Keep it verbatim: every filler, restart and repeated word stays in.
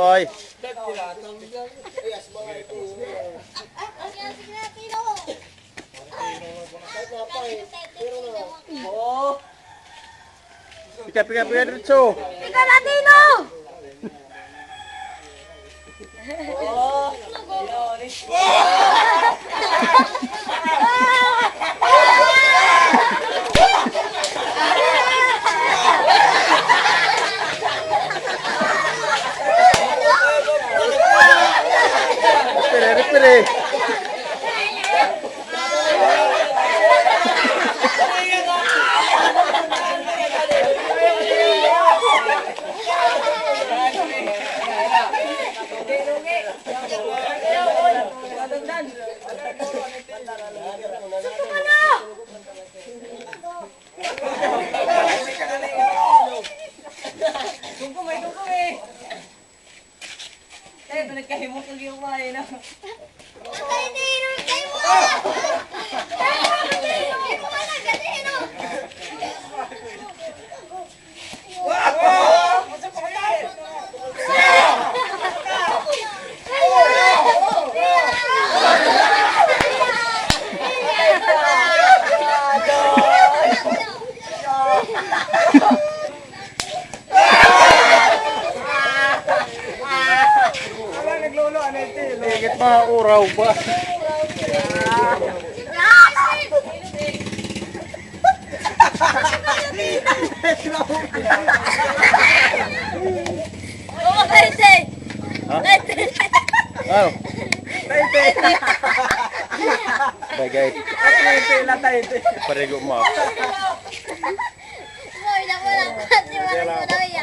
Hoy. Pika, pika, pika, diretso. Pika, Latino! Pire, pire. Dungko, may dungko, eh. Tayo, pinagkahimo ko liway, no? Ingit, mga uraw ba? Oo, Tay, Tay. Ha? Tay, Tay. Ano? Tay, Tay. Bagay. Tay, Tay, la, Tay, Tay. Parigo mo. Uy, naku, naku, si Maria Maria.